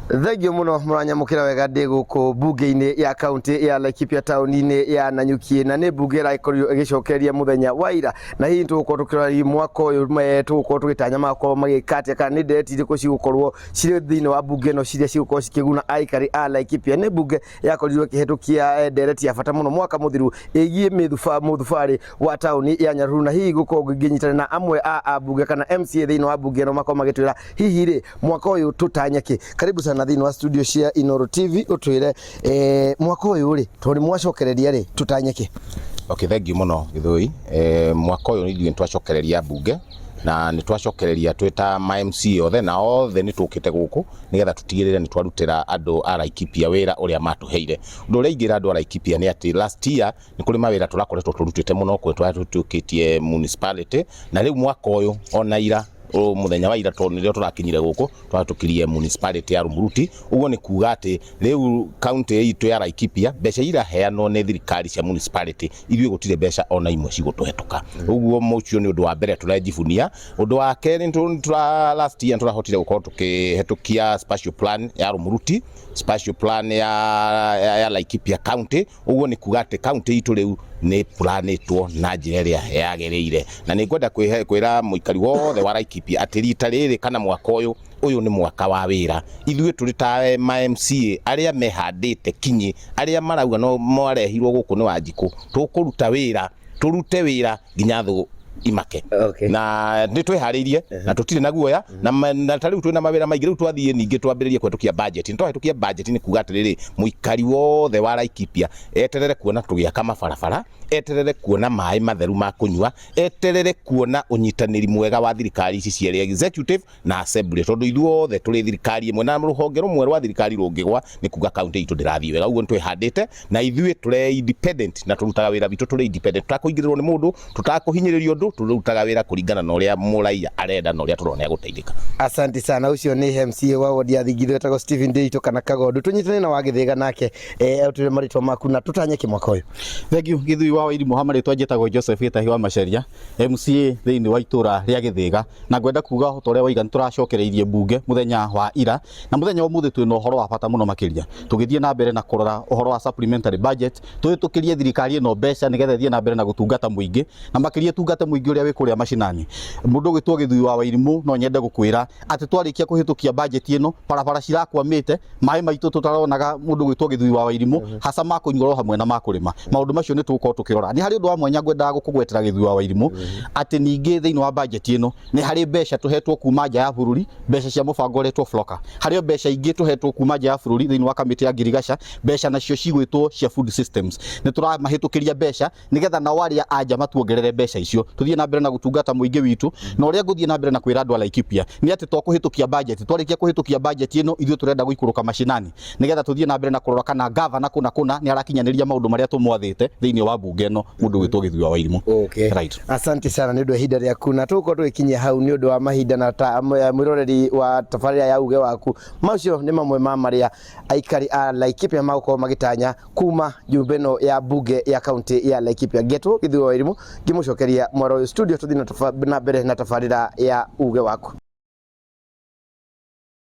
Thank you muno muranyamukira wega. Ndi guku bunge-inĩ ya kaunti ya Laikipia, tauni-inĩ ya Nanyuki, na nĩ bunge ĩrakorirwo ĩgĩcokereria mũthenya wa ira, na hihi tũgũkorwo tũkĩrora mwaka ũyũ tũgũkorwo tũgĩtanya magakorwo magĩka atĩa, kana nĩ ndereti irĩkũ cigũkorwo cirĩ thĩinĩ wa bunge ĩno ciria cigũkorwo cikĩguna aikari a Laikipia. Nĩ bunge yakorirwo ĩkĩhetũkia ndereti ya bata mũno mwaka mũthiru ĩgiĩ mũthubarĩ wa tauni ya Nyahururu, na hihi gũkorwo ngĩnyitanĩra na amwe a ambunge kana MCA thĩinĩ wa bunge ĩno makorwo magĩtwĩra hihi rĩ mwaka ũyũ tũtanye kĩ. Karibu sana thĩinĩ wa studio cia Inoro TV, ũtwĩre mwaka ũyũ rĩ, tondũ nĩ mwacokereria rĩ, tũtanye kĩ? Okay, thank you mũno, Gĩthũi. Mwaka ũyũ ithuĩ nĩ twacokereria mbunge, na nĩ twacokereria twĩ ta ma MCA othe, na othe nĩ tũkĩte gũkũ nĩgetha tũtigĩrĩre nĩ twarutĩra andũ a Laikipia wĩra ũrĩa matũheire. Ũndũ ũrĩa ingĩra andũ a Laikipia nĩ atĩ last year nĩ kũrĩ mawĩra tũrakoretwo tũrutĩte mũno kũrĩa twatũkĩtie municipality, na rĩu mwaka ũyũ ona ira, mũthenya wa ira, tondũ nĩrĩo tũrakinyire gũkũ, twatũkirie municipality ya Rumuruti. Ũguo nĩ kuga atĩ rĩu county itũ ya Laikipia, mbeca iraheanwo nĩ thirikari cia municipality, ithuĩ gũtirĩ mbeca ona imwe cigũtũhetũka. Ũguo ũcio nĩ ũndũ wa mbere tũrejibunia. Ũndũ wa kerĩ, last year tũrahotire gũkorwo tũkĩhetũkia spatial plan ya Rumuruti, spatial plan ya Laikipia County. Ũguo nĩ kuga atĩ county itũ rĩu nĩ planĩtwo na njĩra ĩrĩa yagĩrĩire, na nĩ ngwenda kwĩra mũikari wothe wa Laikipia atĩ rita rĩrĩ kana mwaka ũyũ, ũyũ nĩ mwaka wa wĩra. Ithuĩ tũrĩ ta ma MCA arĩa mehandĩte kinyi, arĩa marauga no marehirwo gũkũ nĩ Wanjikũ, tũkũruta wĩra, tũrute wĩra nginya thũ imake. Na nĩ twĩharĩirie na tũtirĩ na guoya, na ta rĩu twĩna mawĩra maingĩ. Rĩu twathiĩ ningĩ twambĩrĩrie kũhetũkia budget. Nĩ twahĩtũkia budget, nĩ kuga atĩrĩrĩ, mũikari wothe wa Laikipia eterere kuona tũgĩaka mabarabara, eterere kuona maĩ matheru ma kũnyua, eterere kuona ũnyitanĩri mwega wa thirikari ici cierĩ, executive na assembly, tondũ ithuothe tũrĩ thirikari ĩmwe, na rũhonge rũmwe rwa thirikari rũngĩgwa nĩ kuga kaunti itũ ndĩrathiĩ wega. Ũguo nĩ twĩhandĩte na ithuĩ tũrĩ independent, na tũrutaga wĩra witũ tũrĩ independent, tũtakũingĩrĩrwo nĩ mũndũ, tũtakũhinyĩrĩrio ũndũ. Tũrutaga wĩra kũringana na ũrĩa mũraia arenda na ũrĩa tũrona egũteithĩka. Asante sana. Ucio nĩ MCA wa wodi ya Thingitho, etagwo Stephen Ndiritu kana Kagondu. Tũnyitane na Wagĩthĩga nake ũtwĩre marĩtwa maku na tũtanye kĩ mwaka ũyũ. Thank you, Githui wa Wairimu. Ha marĩtwa njĩtagwo Joseph Gĩtahi wa Maceria, MCA thĩinĩ wa itũra rĩa Gĩthĩga, na ngwenda kuga o ta ũrĩa waiga, nĩ tũracokereirie mbunge mũthenya wa ira, na mũthenya wa ũmũthĩ twĩna ũhoro wa bata mũno makĩria. Tũgĩthiĩ na mbere na kũrora ũhoro wa supplementary budget, tũhĩtũkĩrie thirikari ĩno mbeca nĩgetha ĩthiĩ na mbere na gũtungata mũingĩ, na makĩria tungate mũingĩ ũrĩa wĩ kũrĩa macinani. Mũndũ ũgwĩtwo Gĩthui wa Wairimu, no nyende gũkwĩra atĩ twarĩkia kũhĩtũkia budget ĩno, barabara cirakwamĩte, maĩ maitũ tũtaronaga, mũndũ ũgwĩtwo Gĩthui wa Wairimu, haca ma kũnyua oro hamwe na ma kũrĩma, maũndũ macio nĩ tũgũkorwo tũkĩrora. Nĩ harĩ ũndũ wa mwanya ngwendaga gũkũgwetera, Gĩthui wa Wairimu, atĩ ningĩ thĩinĩ wa budget ĩno nĩ harĩ mbeca tũhetwo kuma nja ya bũrũri, mbeca cia mũbango ũretwo FLOCA. Harĩ o mbeca ingĩ tũhetwo kuma nja ya bũrũri thĩinĩ wa kamĩtĩ ya ngirigaca, mbeca nacio cigwĩtwo cia food systems. Nĩ tũramahĩtũkĩria mbeca nĩgetha nao arĩa a nja matuongerere mbeca icio, tũthiĩ na mbere na gũtungata mũingĩ witũ. Na ũrĩa ngũthiĩ na mbere na kwĩra andũ a Laikipia nĩ atĩ to kũhĩtũkia budget, twarĩkia kũhĩtũkia budget ĩno, ithuĩ tũrenda gũikũrũka macinani nĩgetha tũthiĩ na mbere na kũrora kana gavana kũna kũna nĩ arakinyanĩria maũndũ marĩa tũmwathĩte thĩinĩ wa mbunge ĩno, mũndũ ũgwĩtwo Gĩthui wa Wairimu. Right. Asante sana nĩ ũndũ wa ihinda rĩaku, na tũgũkorwo tũgĩkinyia hau nĩ ũndũ wa mahinda. Na ta mwĩroreri wa tabarĩra ya Uge Waku, macio nĩ mamwe ma marĩa aikari a Laikipia magũkorwo magĩtanya kuma nyũmba ĩno ya bunge ya kaunti ya Laikipia. Ngetwo Gĩthui wa Wairimu, ngĩmũcokeria mwaro ũyũ studio, tũthiĩ na mbere na tabarĩra ya Uge Waku.